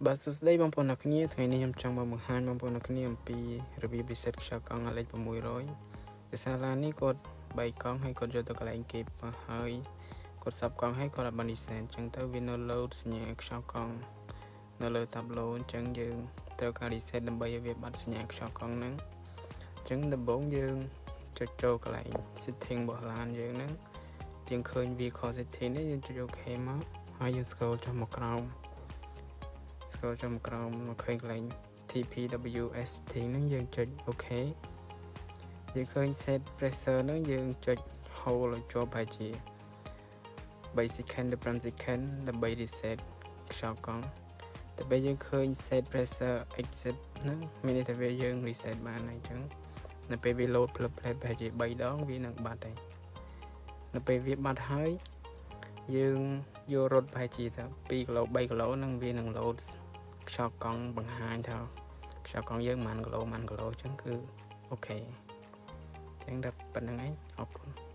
បាទសួស្តីបងប្អូនអ្នកគ្នាថ្ងៃនេះខ្ញុំចង់មកបង្ហាញបងប្អូនអ្នកគ្នាអំពីរបៀប reset ខ្យល់កង់លេខ600ដោយសារឡាននេះគាត់បែកកង់ហើយគាត់យកទៅកន្លែងគេបោះហើយគាត់សាប់កង់ហើយគាត់អត់បាន reset អញ្ចឹងទៅវានៅ load សញ្ញាខ្យល់កង់នៅលើតាប់ឡូអញ្ចឹងយើងត្រូវការ reset ដើម្បីឲ្យវាបាត់សញ្ញាខ្យល់កង់ហ្នឹងអញ្ចឹងដំបូងយើងចុចចូលកន្លែង setting របស់ឡានយើងហ្នឹងយើងឃើញ vehicle setting នេះយើងចុច OK មកហើយយើង scroll ចុះមកក្រោម scroll ចុះមកក្រោមមកឃើញកន្លែង TPWS setting ហ្នឹងយើងចុច OK យើងឃើញ set pressure ហ្នឹងយើងចុច hold ឲ្យជាប់ប្រហែលជា3 second ទៅ5 second ដើម្បី reset ខ្យល់កង់តែពេលយើងឃើញ set pressure exit ហ្នឹងមានន័យថាវាយើង reset បានហើយអញ្ចឹងនៅពេលវា load ផ្លឹបផ្លែប្រហែលជា3ដងវានឹងបាត់ហើយនៅពេលវាបាត់ហើយយើងយករត់ប្រហែលជាថា2គីឡូ3គីឡូនឹងវានឹង load ខ្យល់កង់បង្ហាញថាខ្យល់កង់យើងប៉ុន្មានគីឡូប៉ុន្មានគីឡូអញ្ចឹងគឺ OK អញ្ចឹងតែប៉ុណ្្នឹងឯងអរគុណ។